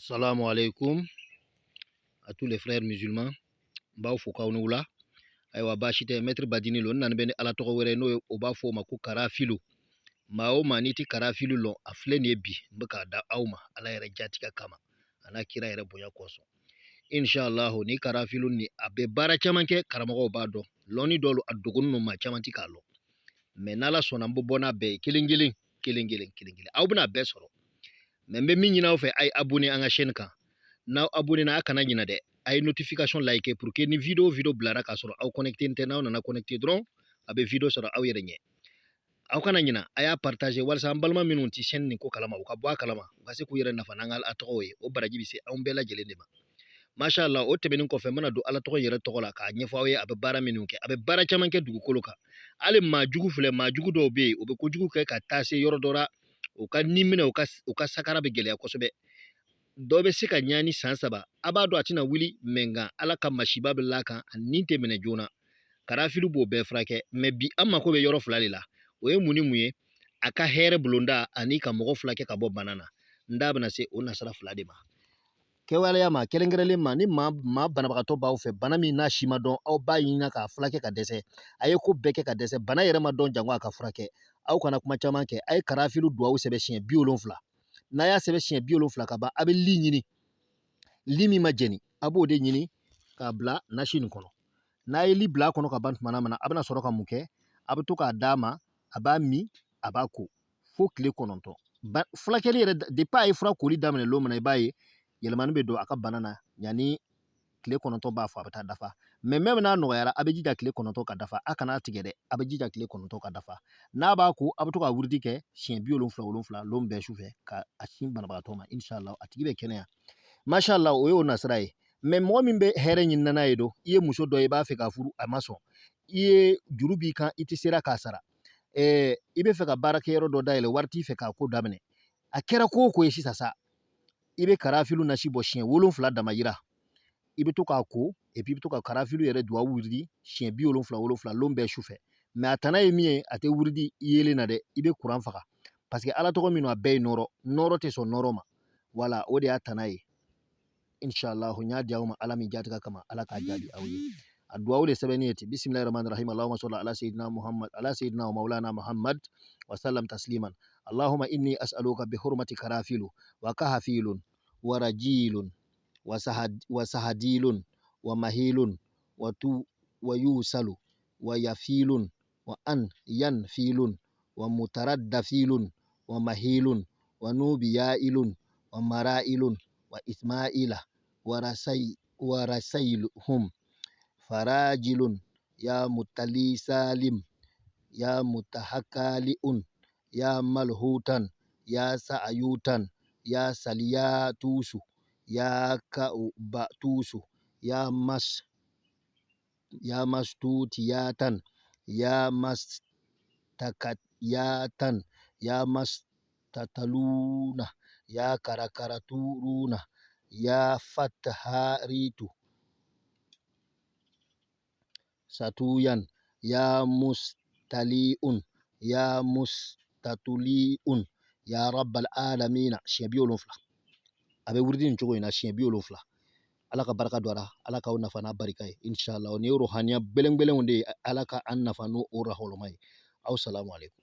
Assalamu alaikum à tous les frères musulmans. N b'aw fo k'aw ni wula. Ayiwa, baasi tɛ. Maître Badini lo. N nana bɛ ni Ala tɔgɔ wɛrɛ, n'o ye o b'a fɔ o ma ko karafilu. Maa o maa n'i ti karafilu lɔn, a filɛ nin ye bi, n bɛ k'a da aw ma Ala yɛrɛ jatigɛ kama, a n'a kira yɛrɛ bonya kosɔn. Inshallah, ni karafilu ni a bɛ baara caman kɛ, karamɔgɔw b'a dɔn. Lɔnni dɔw a dogonin don, maa caman ti k'a lɔn. Mais n'Ala sɔnna, n bɛ bɔ n'a bɛɛ ye kelen kelen kelen kelen kelen kelen, aw bɛna a bɛɛ sɔrɔ. Mais n bɛ min ɲini aw fɛ, a ye abonné an ka chaîne kan. N'aw abonné na, a kana ɲina dɛ, a ye notification like pour que ni vidéo vidéo bilara k'a sɔrɔ aw connecté tɛ, n'aw nana connecté dɔrɔn, a bɛ vidéo sɔrɔ aw yɛrɛ ɲɛ. Aw kana ɲina, a y'a partager walasa an balima minnu ti chaîne nin ko kalama, u ka bɔ a kalama, u ka se k'u yɛrɛ nafa n'an ka a tɔgɔw ye. O baraji bɛ se anw bɛɛ lajɛlen de ma. Masha Allah. O tɛmɛnen kɔfɛ, n bɛna don Ala tɔgɔ yɛrɛ tɔgɔ la k'a ɲɛfɔ aw ye a bɛ baara minnu kɛ. A bɛ baara caman kɛ dugukolo kan. Hali maa jugu filɛ, maa jugu dɔw bɛ yen, u bɛ kojugu kɛ ka taa se yɔrɔ dɔ la, u ka ni minɛ, u ka sakara bɛ gɛlɛya kosɛbɛ. Dɔ bɛ se ka ɲani san 3, a b'a dɔn a tɛna wuli, mais nka Ala ka masiba bɛ l'a kan, a nin tɛ minɛ joona. Karafilu b'o bɛɛ furakɛ. Mais bi, an mako bɛ yɔrɔ fila de la. O ye mun ni mun ye? A ka hɛrɛ bulonda ani ka mɔgɔ furakɛ ka bɔ bana na. N da bɛna se o nasira fila de ma kɛwaleya ma kɛrɛnkɛrɛnlen ma. Ni maa maa banabagatɔ b'aw fɛ, bana min n'a si ma dɔn, aw b'a ɲini k'a furakɛ ka dɛsɛ, a ye ko bɛɛ kɛ ka dɛsɛ, bana yɛrɛ ma dɔn jango a ka furakɛ, aw kana kuma caman kɛ. A ye karafilu duwawu sɛbɛn siɲɛ 70. N'a y'a sɛbɛn siɲɛ 70 ka ban, a bɛ li ɲini, li min ma jɛni, a b'o de ɲini k'a bila nasi nin kɔnɔ. N'a ye li bila a kɔnɔ ka ban tuma min na, a bɛna sɔrɔ ka mun kɛ? A bɛ to k'a d'a ma, a b'a min, a b'a ko fo tile 9. Furakɛli yɛrɛ, depuis a ye fura koli daminɛ lon min na, i b'a ye yɛlɛmani bɛ don a ka bana na. Yanni tile 9 b'a fɔ, a bɛ taa dafa. Mais même n'a nɔgɔyara, a bɛ jija tile 9 ka dafa. A kana tigɛ dɛ, a bɛ jija tile 9 ka dafa. N'a b'a ko, a bɛ to ka wurudi kɛ siɲɛ 77 77 lon bɛɛ su fɛ, ka a sin banabagatɔ ma. Inshallah, a tigi bɛ kɛnɛya. Mashallah, o y'o nasira ye. Mais mɔgɔ min bɛ hɛrɛ ɲini n'a ye don, i ye muso dɔ ye, i b'a fɛ k'a furu, a ma sɔn, i ye juru b'i kan, i tɛ sera k'a sara, i bɛ fɛ ka baarakɛyɔrɔ dɔ dayɛlɛ, wari t'i fɛ k'a ko daminɛ, a kɛra ko o ko ye sisan sa, i bɛ karafilu nasi bɔ siɲɛ 7 damayira, i bɛ to k'a ko, et puis i bɛ to ka karafilu yɛrɛ duwawu wurudi siɲɛ 77 77 lon bɛɛ su fɛ. Mais a tana ye min ye, a tɛ wurudi yeelen na dɛ, i bɛ kuran faga, parce que Ala tɔgɔ min a bɛɛ ye nɔrɔ, nɔrɔ tɛ sɔn nɔrɔ ma. Wala o de y'a tana ye. Inshallah, n y'a di aw ma Ala min jatigɛ kama, Ala k'a jaabi aw ye. A duwawu de sɛbɛnni ye ten: bisimilahi rahmani rahim, allahumma salli ala sayyidina Muhammad, ala sayyidina wa maulana Muhammad wa sallam tasliman, allahumma inni as'aluka bi hurmati karafilu wa kahafilun wa rajilun wa sahadilun wa mahilun wa tu wa yusalu wa yafilun wa an yanfilun wa mutaraddafilun wa mahilun wa nubiyailun wa marailun wa ismaila wa rasailhum farajilun ya mutalisalim ya mutahakaliun ya malhutan ya sa'ayutan ya saliyatusu ya ka'ubatusu ya mastutiyatan ya mastakayatan ya mastataluna ya karakaraturuna ya fatharitu satuyan ya mustaliun ya mustatuliun ya rabbal alamina, siɲɛ 70. A bɛ wurudi nin cogo in na siɲɛ 70. Ala ka barika don a la, Ala k'aw nafa n'a barika ye. Inshallah, nin ye rohaniya gbɛlɛngbɛlɛnw de ye. Ala ka an nafa n'o o rahɔlɔma ye. Aw salamu aleykum.